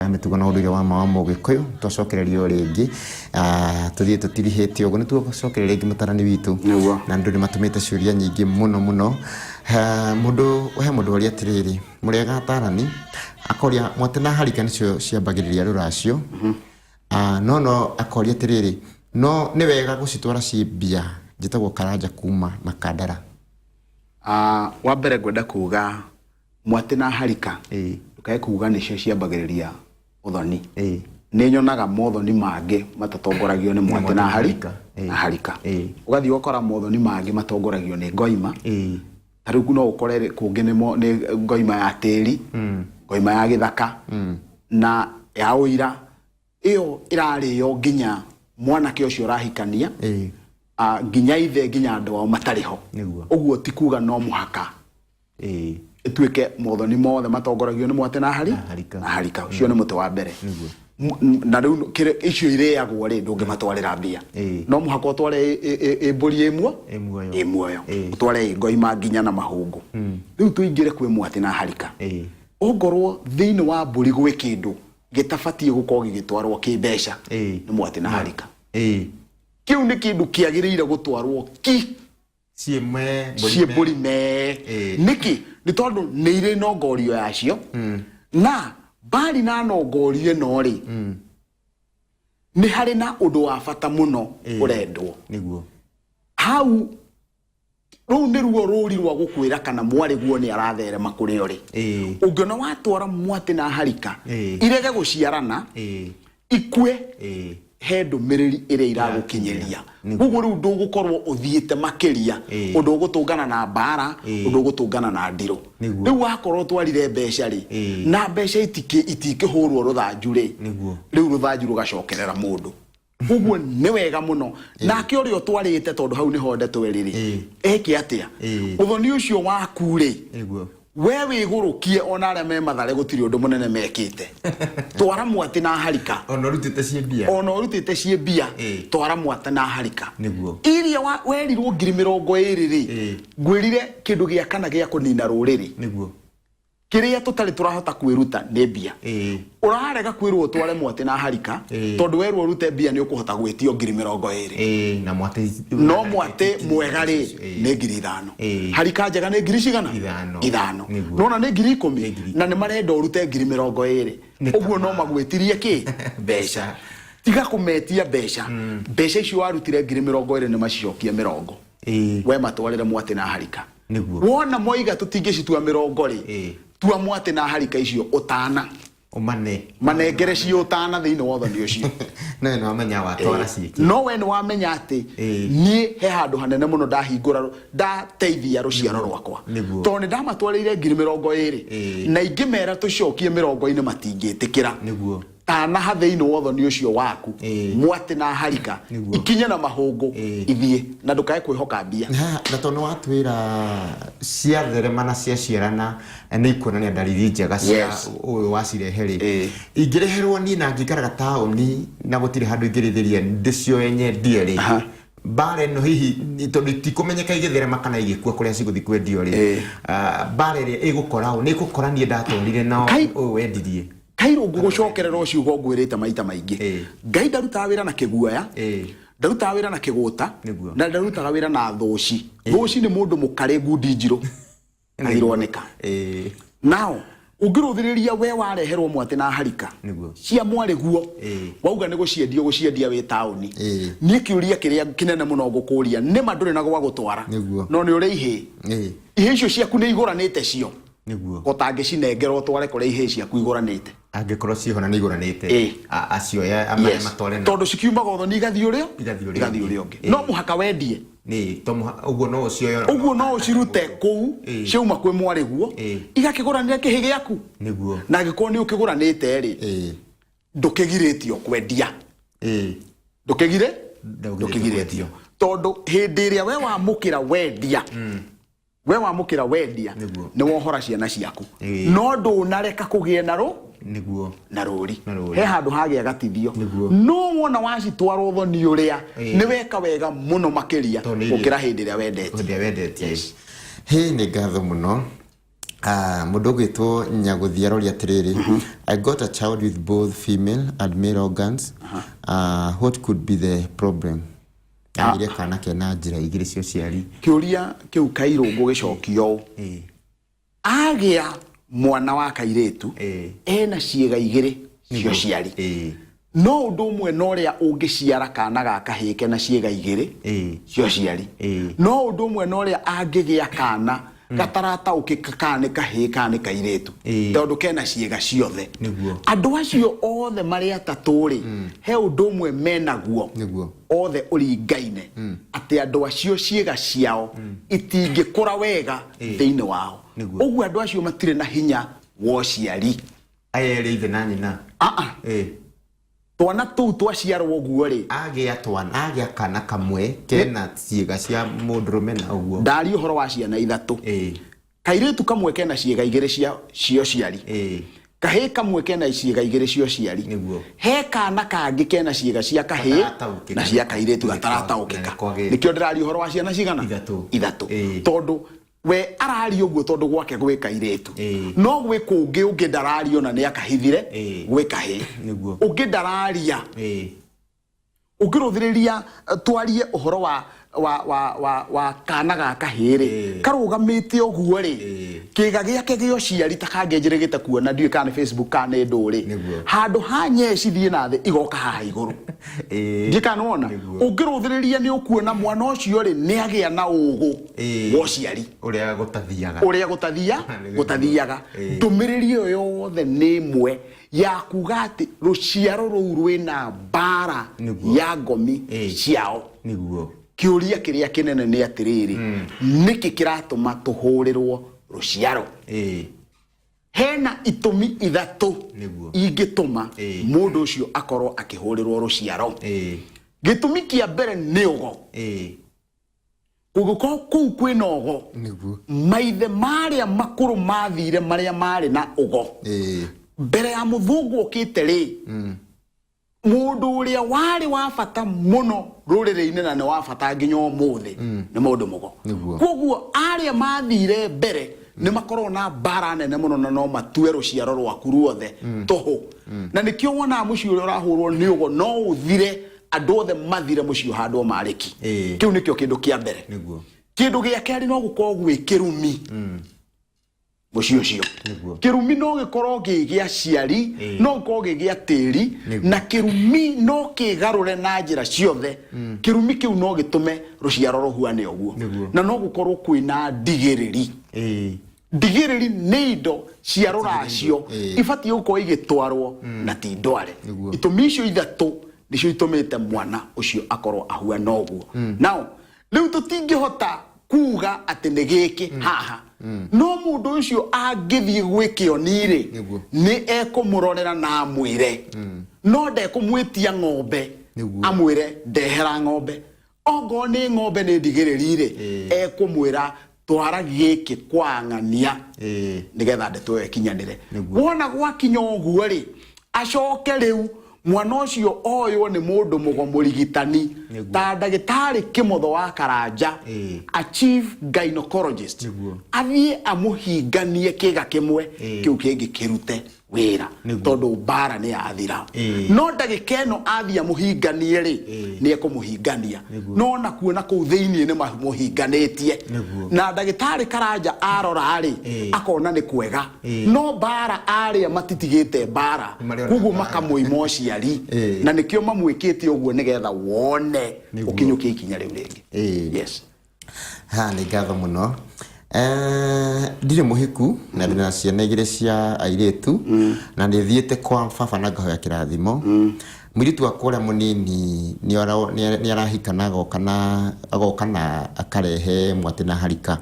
Ya mĩtugo na ũndũire wa ma wa Mũgĩkũyũ. Twacokereria o rĩngĩ, tũthiĩ tũtirihĩte ũguo, nĩ tũgũcokereria rĩngĩ mũtarani witũ. Nĩguo. Na andũ nĩ matũmĩte ciũria nyingĩ mũno mũno. Mũndũ, he mũndũ woria atĩrĩrĩ, mũrĩega atarani, akoria mwatĩ na harika nĩcio ciambagĩrĩria rũracio. No no akoria atĩrĩrĩ, no nĩ wega gũcitwara ciĩ mbia? Njĩtagwo Karanja kuma Makandara. Wa mbere ngwenda kuga mwatĩ na harika ndũkae kuga nĩcio ciambagĩrĩria ũthoni. Nĩ nyonaga mothoni mangĩ matatongoragio nĩ mwatĩ na harika. Na harika. Ũgathiĩ ũgakora mothoni mangĩ matongoragio nĩ ngoima. Ta rĩu no ũkore kũngĩ nĩ ngoima ya tĩri, ngoima ya gĩthaka, na ya ũira. Ĩyo ĩrarĩo nginya mwanake ũcio ũrahikania, nginya ithe nginya andũ ao matarĩ ho. Ũguo ti kuga no mũhaka ĩtuĩke mothoni mothe matongoragio nĩ mwatĩ na hari na harika. Ũcio nĩ mũtĩ wa mbere. Na rĩu icio irĩagwo rĩ, ndũngĩmatwarĩra mbia. No mũhaka ũtware ĩ mbũri ĩ muoyo, ĩ muoyo, ũtware ĩ ngoima nginya na mahũngũ. Rĩu tũingĩre kwĩ mwatĩ na harika. Ongorwo thĩinĩ wa mbũri gwĩ kĩndũ gĩtabatiĩ gũkorwo gĩgĩtwarwo kĩ mbeca, nĩ mwatĩ na harika. Kĩu nĩ kĩndũ kĩagĩrĩire gũtwarwo ki ciĩ me ciĩ mbũri mee. Nĩkĩ? Nĩ tondũ nĩ irĩ nongorio yacio, na mbari na nongorio ĩno rĩ, nĩ harĩ na ũndũ wa bata mũno ũrendwo hau. Rũu nĩruo rũri rwa gũkwĩra kana mwarĩ guo nĩ aratherema kũrĩa ũrĩ. Ũngĩona watwara mwatĩ na harika irege gũciarana, ikue, he ndũmĩrĩri ĩrĩa iragũkinyĩria. Koguo rĩu ndũgũkorwo ũthiĩte makĩria, ũndũ ũgũtũngana na mbara, ũndũ ũgũtũngana na ndirũ. Rĩu wakorwo ũtwarire mbeca rĩ, na mbeca itikĩhũrwo rũthanju rĩ, rĩu rũthanju rũgacokerera mũndũ. Koguo nĩ wega mũno nake ũrĩa ũtwarĩte, tondũ hau nĩho ndeto ĩrĩ rĩ, eke atĩa ũthoni ũcio waku rĩ? We wĩgũrũkie, ona arĩa me Mathare gũtirĩ ũndũ mũnene mekĩte. Twara mwatĩ na harika. Ona ũrutĩte ciĩ mbia. Ona ũrutĩte ciĩ mbia. Twara mwatĩ na harika. Iria werirwo 20,000 rĩ, ngwĩrire kĩndũ gĩa kana gĩa kũnina rũrĩrĩ kĩrĩa tũtarĩ tũrahota kwĩruta nĩ mbia. Ũrarega kwĩrwo ũtware mwatĩ na harika, tondũ werwo ũrute mbia nĩ ũkũhota gwĩtio 20,000. Na mwatĩ No mwatĩ mwega rĩ, nĩ 5,000. Harika njega nĩ ngiri cigana? 5. 5. Nona nĩ 10,000. Na nĩ marenda ũrute 20,000. Ũguo no magwĩtirie kĩ? Mbeca. Tiga kũmetia mbeca. Mbeca icio warutire 20,000 nĩ macicokie 20. We matwarĩre mwatĩ na harika. Wona moiga tũtingĩcitua 20 rĩ, tua mwatĩ na harika icio ũtana. Ũmane. Manengere ciĩ ũtana thĩinĩ wa ũthoni ũcio. No we nĩwamenya watwara ciĩkĩ. No we nĩwamenya atĩ niĩ he handũ hanene mũno ndahingũra, ndateithia rũciaro rwakwa. Tondũ nĩ ndamatwarĩire 20,000 na ingĩmera tũcokie 20-inĩ matingĩtĩkĩra. Tanaha thĩinĩ wa ũthoni ũcio waku, mwatĩ na harika, ikinye na mahũngũ, ithiĩ, na ndũkae kwĩhoka mbia. Na tondũ nĩwatwĩra ciatherema na ciaciarana nĩ ikuonania ndariri njega cia ũyũ wacirehe rĩ, ingĩreherwo niĩ na ngĩikaraga taũni na gũtirĩ handũ ingĩrĩithĩria ndĩcioe nyendie rĩ, mbara ĩno hihi tondũ itikũmenyeka igĩtherema kana igĩkua kũrĩa cigũthiĩ kwendio rĩ, mbara ĩrĩa ĩgũkora ũ? Nĩ ĩgũkora niĩ ndatwarire na ũyũ wendirie? Kairũ ngũgũcokerera o ciugo ngwĩrĩte maita maingĩ. Ngai ndarutaga wĩra na kĩguoya, ndarutaga wĩra na kĩgũta, na ndarutaga wĩra na thũci. Thũci nĩ mũndũ mũkarĩ ngundi njirũ agirwo nĩka. Nao ũngĩrũthĩrĩria we wareherwo mwatĩ na harika cia mwarĩ guo, wauga nĩ gũciendia ũgũciendia wĩ taũni. Niĩ kĩũria kĩrĩa kĩnene mũno ngũkũria, nĩma ndũrĩ na gwa gũtwara, no nĩ ũrĩ ihĩĩ. Ihĩĩ icio ciaku nĩ igũranĩte cio? Ũtangĩcinengera ũtware kũrĩa ihĩĩ ciaku igũranĩte. Angĩkorwo ciĩho na nĩ igũranĩte, acioe amatware. Tondũ cikiumaga ũthoni igathiĩ ũrĩa igathiĩ ũrĩa ũngĩ. No mũhaka wendie. Ũguo no ũcioe. Ũguo no ũcirute kũu ciauma kwĩ mwarĩ guo, igakĩgũranĩra kĩhĩ gĩaku. Na angĩkorwo nĩ ũkĩgũranĩte rĩ, ndũkĩgirĩtio kwendia. Ndũkĩgirĩ? Ndũkĩgirĩtio. Tondũ hĩndĩ ĩrĩa we wamũkĩra wendia, we wamũkĩra wendia, nĩ wohora ciana ciaku, no ndũnareka kũgĩe na rũ na rũri. Na rũri. He handũ hagĩa gatithio. No wona wacitwara ũthoni ũrĩa, nĩ weka wega mũno makĩria Tondũ nĩ gũkĩra hĩndĩ ĩrĩa wendetie. Hĩndĩ ĩrĩa wendetie. Hĩ, nĩ ngatho mũno. Ah, mũndũ ũgwĩtwo Nyagũthi aroria atĩrĩrĩ, I got a child with both female and male organs. What could be the problem? Agĩire kana kena njĩra igĩrĩ cia ũciari. Kĩũria kĩu kairũ ngũgĩcokia ũũ. Agĩa mwana wa kairĩtu ena ciĩga igĩrĩ cia ũciari. No ũndũ ũmwe na ũrĩa ũngĩciara kana ga kahĩĩ kena ciĩga igĩrĩ cia ũciari. No ũndũ ũmwe na ũrĩa angĩgĩa kana gatarataũkĩka kana nĩ kahĩĩ kana nĩ kairĩtu tondũ kena ciĩga ciothe. Andũ acio othe marĩ atatũ rĩ, he ũndũ ũmwe menaguo othe ũringaine atĩ andũ acio ciĩga ciao itingĩkũra wega thĩinĩ wao. Ũguo andũ acio matirĩ na hinya wa ũciari. Aya erĩ ithe na nyina. Aa. Twana tũu twaciarwo ũguo rĩ, Agĩa twana, agĩa kana kamwe kena ciĩga cia mũndũrũme na ũguo. Ndaria ũhoro wa ciana ithatũ. Kairĩtu kamwe kena ciĩga igĩrĩ cia cia ũciari. Kahĩĩ kamwe kena ciĩga igĩrĩ cia ũciari. He kana kangĩ kena ciĩga cia kahĩĩ Gatarataũkĩka. na cia kairĩtu gatarataũkĩka. Na nĩkwagĩte. Nĩkĩo ndĩraria ũhoro wa ciana cigana? Ithatũ. Ithatũ. Tondũ we araria ũguo tondũ gwake gwĩ kairĩtu. No gwĩ kũngĩ ũngĩ ndararia ona nĩ akahithire gwĩ kahĩĩ. Ũngĩ ndararia. Ũngĩrũthĩrĩria twarie ũhoro wa kana ga kahĩĩ rĩ, karũgamĩte ũguo rĩ, kĩga gĩake gĩa ũciari ta kangĩ njĩrĩgĩte kuona ndiũĩ kana nĩ Facebook kana nĩ ndũ rĩ, handũ ha nyee cithiĩ na thĩ igoka haha igũrũ. Ndiũĩ kana nĩwona. Ũngĩrũthĩrĩria nĩ ũkuona mwana ũcio rĩ nĩ agĩa na ũgũ wa ũciari. Ũrĩa gũtathiaga. Ũrĩa gũtathiaga. Ndũmĩrĩri ĩyo yothe nĩ ĩmwe ya kuga atĩ rũciaro rũu rwĩna mbara ya ngomi ciao. Kĩũria kĩrĩa kĩnene nĩ atĩrĩrĩ, nĩkĩ kĩratũma tũhũrĩrwo rũciaro? Hena itũmi ithatũ ingĩtũma mũndũ ũcio akorwo akĩhũrĩrwo rũciaro. Gĩtũmi kĩa mbere nĩ ũgo. Kũngĩkorwo kũu kwĩna ũgo, maithe marĩa makũrũ mathire marĩa marĩ na ũgo. Mbere ya mũthũngũ okĩte rĩ, mũndũ ũrĩa warĩ wa bata mũno rũrĩrĩ-inĩ na nĩ wa bata nginya ũmũthĩ nĩ mũndũ mũgo. Koguo arĩa mathire mbere nĩ makoragwo na mbara nene mũno na no matue rũciaro rwaku ruothe tũhũ. Na nĩkĩo wonaga mũciĩ ũrĩa ũrahũrwo nĩ ũgo no ũthire andũ othe mathire mũciĩ ũhandwo marĩki. Kĩu nĩkĩo kĩndũ kĩa mbere. Kĩndũ gĩa kerĩ no gũkorwo gwĩ kĩrumi. Mũciĩ ũcio. Kĩrumi no gĩkorwo gĩ gĩa aciari, no gĩkorwo gĩ gĩa tĩri, na kĩrumi no kĩgarũre na njĩra ciothe. Kĩrumi kĩu no gĩtũme rũciaro rũhuane ũguo. Na no gũkorwo kwĩna ndigĩrĩri. Ndigĩrĩri nĩ indo cia rũracio ibatiĩ gũkorwo igĩtwarwo na ti ndware. Itũmi icio ithatũ nĩcio itũmĩte mwana ũcio akorwo ahuana ũguo. Now, rĩu tũtingĩhota kuga atĩ nĩ gĩkĩ haha. No mũndũ ũcio angĩthiĩ gwĩ kĩoni rĩ, nĩ ekũmũrorera na amwĩre. No ndekũmwĩtia ng'ombe, amwĩre ndehera ng'ombe. Ongorwo nĩ ng'ombe nĩ ndigĩrĩri rĩ, ekũmwĩra twara gĩkĩ kwa ng'ania nĩgetha ndeto ĩyo ĩkinyanĩre. Wona gwakinya ũguo rĩ, acoke rĩu mwana ũcio oywo nĩ mũndũ mũgo mũrigitani ta ndagĩtarĩ Kĩmotho wa Karanja, a chief gynecologist, athiĩ amũhinganie kĩga kĩmwe kĩu kĩngĩ kĩrute wĩra tondũ mbara nĩ yathira. No ndagĩka ĩno athiĩ amũhinganie rĩ, nĩ ekũmũhingania. No ona kuona kũu thĩinĩ nĩ mamũhinganĩtie. Na ndagĩtarĩ Karanja arora rĩ, akona nĩ kwega. No mbara arĩa matitigĩte mbara, koguo makamũima ũciari. Na nĩkĩo mamwĩkĩte ũguo nĩgetha wone ũkinyũkie ikinya rĩu rĩngĩ. Yes. Ha, nĩ ngatho mũno. Ndirĩ mũhiku na ndĩna ciana igĩrĩ cia airĩtu na nĩ thiĩte kwa baba na ngahoya kĩrathimo. Mũirĩtu wakwa ũrĩa mũnini nĩ arahika na agoka na akarehe mwatĩ na harika.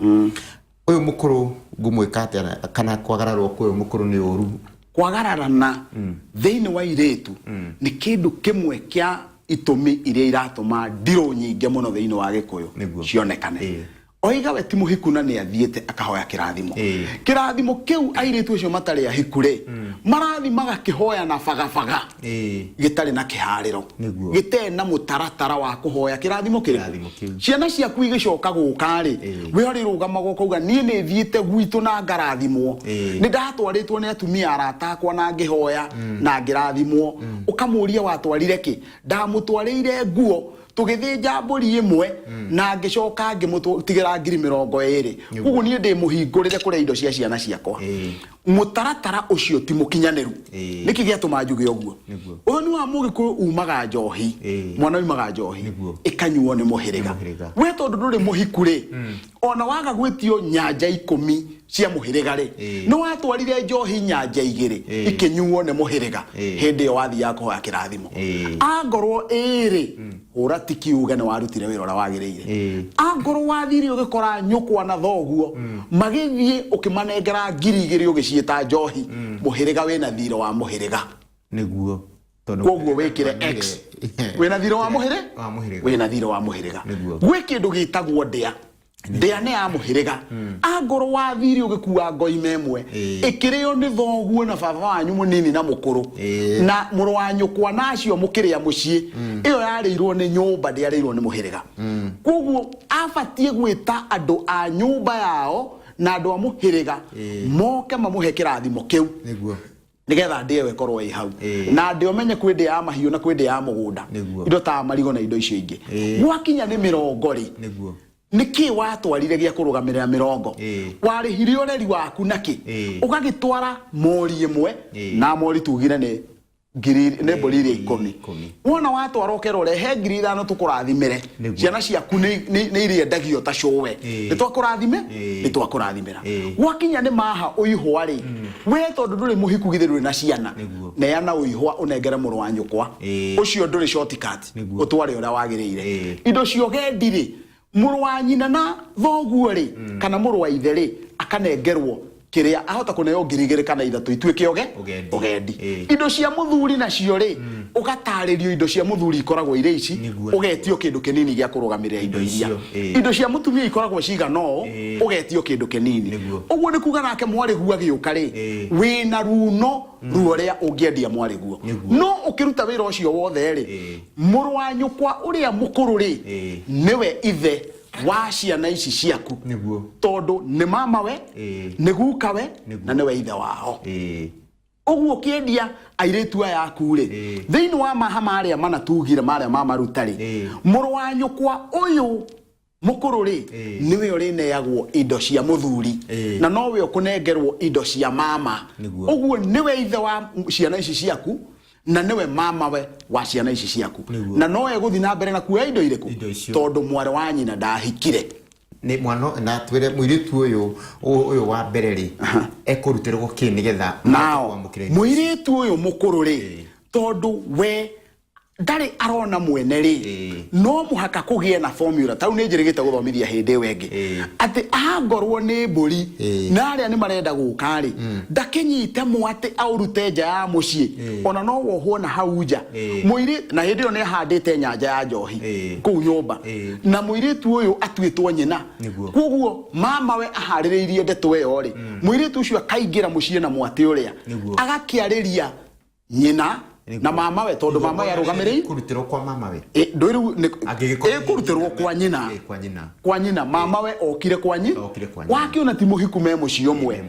Ũyũ mũkũrũ ngũmwĩka atĩa kana kwagararwo kwa ũyũ mũkũrũ nĩ ũru? Kwagararana thĩinĩ wa airĩtu nĩ kĩndũ kĩmwe kĩa itũmi iria iratũma ndirũ nyingĩ mũno thĩinĩ wa Gĩkũyũ cionekane. Oiga we ti mũhiku na nĩ athiĩte akahoya kĩrathimo. Kĩrathimo kĩu airĩtu acio matarĩ ahiku rĩ, marathiĩ magakĩhoya na bagabaga gĩtarĩ na kĩharĩro. Gĩtarĩ na mũtaratara wa kũhoya kĩrathimo kĩrĩkũ? Kĩrathimo kĩu. Ciana ciaku igĩcoka gũka rĩ, we ũrĩrũgamaga ũkauga niĩ nĩ thiĩte gwitũ na ngarathimwo. Nĩ ndatwarĩtwo nĩ atumia arata akwa na ngĩhoya na ngĩrathimwo. Ũkamũria watwarire kĩ? Ndamũtwarĩire nguo, tũgĩthĩnja mbũri ĩmwe na ngĩcoka ngĩmũtigĩra 20,000. Koguo niĩ ndĩ mũhingũrĩre kũrĩa indo cia ciana ciakwa. Mũtaratara ũcio ti mũkinyanĩru. Nĩkĩ gĩatũma njuge ũguo? Ũthoni wa Mũgĩkũyũ umaga njohi. Mwana umaga njohi. Ĩkanyuo nĩ mũhĩrĩga. We tondũ ndũrĩ mũhiku rĩ, ona waga gwĩtio nyanja 10 cia mũhĩrĩga rĩ, nĩ watwarire njohi nyanja 2 ikĩnyuo nĩ mũhĩrĩga hĩndĩ ĩyo wathiaga kũhoya kĩrathimo. Angorwo ĩĩ-rĩ, hũra tiki uge nĩ warutire wĩra ũrĩa wagĩrĩire. Angorwo wathire ũgĩkora nyũkwa na thoguo magĩthiĩ ũkĩmanengera 2,000 ũgĩciĩta njohi, mũhĩrĩga wĩna thirĩ wa mũhĩrĩga. Nĩguo. Tondũ Koguo wĩkĩre X. Wĩna thirĩ wa mũhĩrĩ? Wa mũhĩrĩga. Wĩna thirĩ wa mũhĩrĩga. Nĩguo. Gwĩ kĩndũ gĩtagwo ndĩa. Ndĩa nĩ ya mũhĩrĩga. Angorwo wathire ũgĩkua ngoima ĩmwe, ĩkĩrĩo nĩ thoguo na baba wanyu mũnini na mũkũrũ, na mũrũ wa nyũkwa na acio mũkĩrĩa mũciĩ, ĩyo yarĩirwo nĩ nyũmba, ndĩarĩirwo nĩ mũhĩrĩga. Koguo abatiĩ gwĩta andũ a nyũmba yao na andũ a mũhĩrĩga moke mamũhe kĩrathimo kĩu. Nĩguo. Nĩgetha ndĩa ĩyo ĩkorwo ĩ hau. Na ndĩa ũmenye kwĩ ndĩa ya mahiũ na kwĩ ndĩa ya mũgũnda. Indo ta marigũ na indo icio ingĩ. Gwakinya nĩ mĩrongo rĩ, nĩkĩ watwarire gĩa kũrũgamĩrĩra mĩrongo? Warĩhire ũreri waku nakĩ? Ũgagĩtwara mori ĩmwe, na mori tugire nĩ ngiri, nĩ mbũri iria 10. Wona watwara ũkerwo rehe 5,000 tũkũrathimĩre. Ciana ciaku nĩ irĩendagio ta cũwe. Nĩ twakũrathime? Nĩ twakũrathimĩra. Gwakinya nĩ maha ũihwa rĩ, we tondũ ndũrĩ mũhiku githĩ ndũrĩ na ciana, neana ũihwa ũnengere mũrũ wa nyũkwa. Ũcio ndũrĩ shortcut, ũtware ũrĩa wagĩrĩire. Indo cia ũgendi rĩ, mũrũ wa nyina na thoguo rĩ, kana mũrũ wa ithe rĩ, akanengerwo kĩrĩa ahota kũneo 2,000 kana 3 ituĩke Ũgendi. ũgendi. Indo cia mũthuri nacio rĩ, ũgatarĩrio indo cia mũthuri ikoragwo irĩ ici, ũgetio kĩndũ kĩnini gĩa kũrũgamĩrĩra indo Indo iria. icio, Indo cia mũtumia ikoragwo cigana ũũ, ũgetio kĩndũ kĩnini. Ũguo nĩ kuga nake mwarĩguo agĩũka rĩ, wĩna runo ruo rĩa ũngĩendia mwarĩguo. No ũkĩruta wĩra ũcio wothe rĩ, mũrũ wa nyũkwa ũrĩa mũkũrũ rĩ, nĩwe ithe wa ciana ici ciaku. Tondũ nĩ mama we, nĩ guka we, na nĩwe ithe wao. Ũguo ũkĩendia airĩtu aya aku rĩ, thĩinĩ wa maha marĩa mana tugire marĩa ma maruta rĩ, mũrũ wa nyũkwa ũyũ mũkũrũ rĩ, nĩwe ũrĩneagwo indo cia mũthuri, na nowe ũkũnengerwo indo cia mama. Ũguo nĩwe ithe wa ciana ici ciaku, na nĩwe mama we wa ciana ici ciaku. Na no egũthiĩ na mbere na kuoya indo irĩkũ? Indo icio. Tondũ mwarĩ wa nyina ndahikire. Nĩ mwana na twĩre mũirĩtu ũyũ, ũyũ wa mbere rĩ, ekũrutĩrwo kĩ nĩgetha ahote Nao, kwamũkĩra indo ici? mũirĩtu ũyũ mũkũrũ rĩ, tondũ we ndarĩ arona mwene rĩ, no mũhaka kũgĩe na formula. Ta rĩu nĩ njĩrĩgĩte gũthomithia hĩndĩ ĩyo ĩngĩ. Atĩ angorwo nĩ mbũri, na arĩa nĩ marenda gũka rĩ, ndakĩnyite mwatĩ aũrute nja ya mũciĩ, ona no wohwo na hau nja. Mũirĩ-, na hĩndĩ ĩyo nĩ ahandĩte nyanja ya njohi kũu nyũmba. Na mũirĩtu ũyũ atuĩtwo nyina. Koguo mama we aharĩrĩirie ndeto ĩyo rĩ, mũirĩtu ũcio akaingĩra mũciĩ na mwatĩ ũrĩa. Agakĩarĩria nyina na mama we, tondũ mama we arũgamĩrĩire. Kũrutĩrwo kwa mama we. Ndũĩ rĩu nĩ- Angĩgĩkorwo ĩkũrutĩrwo kwa nyina. Kwa nyina. Kwa nyina, mama we okire kwa Okire kwa nyina. Wakĩona ti mũhiku me mũciĩ ũmwe.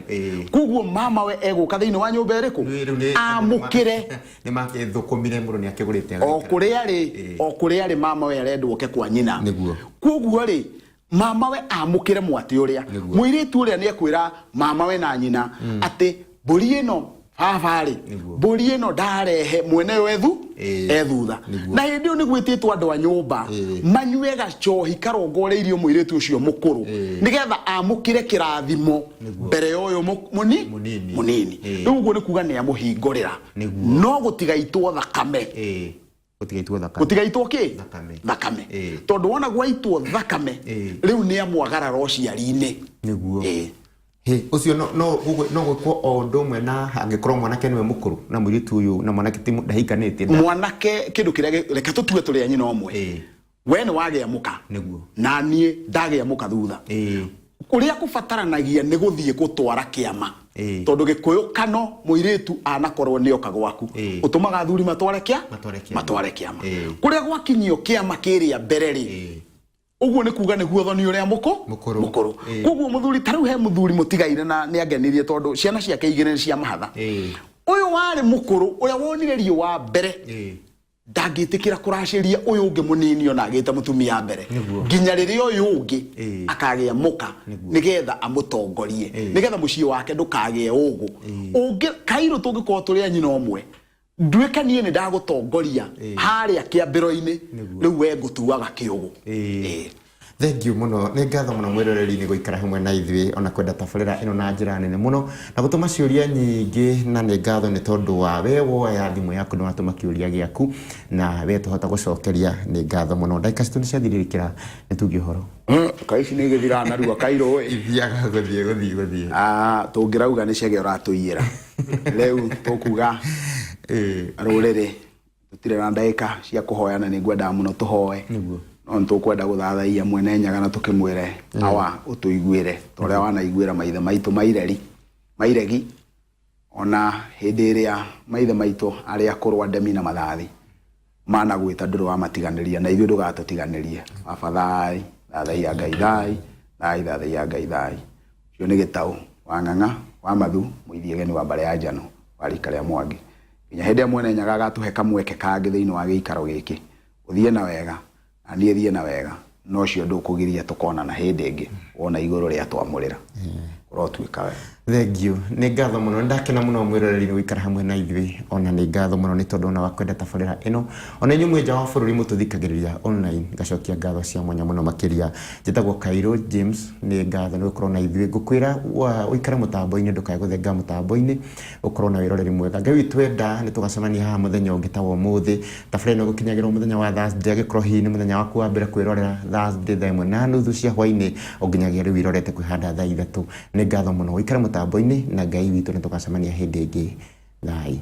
Koguo mama we egũka thĩinĩ wa nyũmba ĩrĩkũ? Rĩu nĩ- Amũkĩre. Nĩ makĩthũkũmire mũno, nĩ akĩgũrĩte O agĩikara. kũrĩa rĩ, o kũrĩa rĩ, mama we arendwo oke kwa nyina. Koguo rĩ, mama we amũkĩre mwatĩ ũrĩa. Mũirĩtu ũrĩa nĩ ekwĩra mama we na nyina atĩ mbũri ĩno baba rĩ, mbũri ĩno ndarehe mwene yo ethutha. Na hĩndĩ ĩyo nĩ gwĩtĩtwo andũ a nyũmba manyue gacohi karongoreirio mũirĩtu ũcio mũkũrũ nĩgetha amũkĩre kĩrathimo mbere ya ũyũ Mũnini. mũnini. Rĩu ũguo nĩ kuga nĩ amũhingũrĩra. No gũtigaitwo thakame. Gũtigaitwo thakame. Gũtigaitwo kĩ? Thakame. Thakame. Tondũ wona gwaitwo thakame, rĩu nĩ amwagarara ũciari-inĩ. Hĩ, ũcio no, no, no gwĩkwo o ũndũ ũmwe na angĩkorwo mwanake nĩwe mũkũrũ na mũirĩtu ũyũ na mwanake ti ndahikanĩtie. Mwanake kĩndũ kĩrĩa reke tũtue tũrĩ a nyina ũmwe. We nĩ wagĩa mũka. Nĩguo. Na niĩ ndagĩa mũka thutha. Ũrĩa kũbataranagia nĩ gũthiĩ gũtwara kĩama. Tondũ gĩkũyũ kano mũirĩtu anakorwo nĩoka gwaku. Ũtũmaga athuri matware kĩa? Matware kĩama. Matware kĩama. Kũrĩa gwakinyio kĩama kĩrĩa mbere rĩ, ũguo nĩ kuga nĩguo thoni ũrĩa mũkũ? Mũkũrũ. Mũkũrũ. Koguo mũthuri, ta rĩu he mũthuri mũtigaire na nĩangenirie tondũ ciana ciake igĩrĩ nĩ cia mahatha. Ũyũ warĩ mũkũrũ ũrĩa wonire riũa mbere. Ndangĩtĩkĩra kũracĩria ũyũ ũngĩ mũnini ona agĩte mũtumia mbere. Nĩguo. Nginya rĩrĩa ũyũ ũngĩ akagĩa mũka. Nĩgetha amũtongorie. Nĩgetha mũciĩ wake ndũkagĩe ũgũ. Ũngĩ kairũ tũngĩkorwo tũrĩ a nyina ũmwe, nduĩke niĩ nĩ ndagũtongoria harĩa kĩambĩro-inĩ. Nĩguo. Rĩu we ngũtuaga kĩũgũ. Thank you mũno, nĩ ngatho mũno mwĩroreri nĩ gũikara hamwe na ithuĩ ona kwenda tabarĩra ĩno na njĩra nene mũno na gũtũma ciũria nyingĩ, na nĩ ngatho nĩ tondũ wa we woya thimũ yaku nĩ watũma kĩũria gĩaku na we tũhota gũcokeria, nĩ ngatho mũno. Ndagĩka citũ nĩ ciathirĩrĩkĩra, nĩ tuge ũhoro. Kaĩ ici nĩ igĩthiraga narua kairũ ĩ. Ithiaga gũthiĩ gũthiĩ gũthiĩ. Ah, tũngĩrauga nĩ cege ũratũiyĩra. Rĩu tũkuga rũrĩrĩ tũtirĩ na ndagĩka cia kũhoya na nĩ ngwendaga mũno tũhoe. Nĩguo. No nĩ tũkwenda gũthathaiya mwene Nyaga na tũkĩmwĩre awa ũtũiguĩre ta ũrĩa wanaiguĩra maithe maitũ maireri mairegi ona hĩndĩ ĩrĩa maithe maitũ arĩa akũrũ a Ndemi na Mathathi managwĩta ndũrĩ wamatiganĩria na ithuĩ ndũgatũtiganĩrie. Baba thai thathaiya Ngai thai thai thathaiya Ngai thai. Ũcio nĩ Gĩtaũ wa Ng'ang'a wa Mathu mũithiegeni wa mbarĩ ya Njano wa rika rĩa Mwangi. Nginya hĩndĩ ĩrĩa mwene Nyaga agatũhe kamweke kangĩ thĩinĩ wa gĩikaro gĩkĩ, ũthiĩ na wega na niĩ thiĩ na wega, na ũcio ndũkũgiria tũkonana hĩndĩ ĩngĩ wona igũrũ rĩatwamũrĩra. Ũrotuĩka wega. Thank you. Nĩ ngatho mũno, nĩ ndakena mũno mwĩroreri nĩ gũikara hamwe na ithuĩ, ona nĩ ngatho mũno nĩ tondũ ona wa kwenda tabarĩra ĩno. Ona inyuĩ mwĩ nja wa bũrũri mũtũthikagĩrĩria online, ngacokia ngatho cia mwanya mũno makĩria. Njĩtagwo Kairũ James, nĩ ngatho nĩ gũkorwo na ithuĩ. Ngũkwĩra ũikare mũtambo-inĩ, ndũkae gũthenga mũtambo-inĩ. Ũkorwo na wĩroreri mwega. Ngai witũ enda nĩ tũgacemania haha mũthenya ũngĩ ta wa ũmũthĩ. Tabarĩra ĩno ĩgũkinyagĩra o mũthenya wa Thursday, angĩkorwo hihi nĩ mũthenya waku wa mbere kwĩrorera Thursday thaa 1:30 cia hwainĩ, o nginyagia rĩu irorete kwĩhanda thaa 3. Nĩ ngatho mũno. Ũikare mũtambo-inĩ na Ngai witũ nĩ tũgacemania hĩndĩ ĩngĩ. Thai.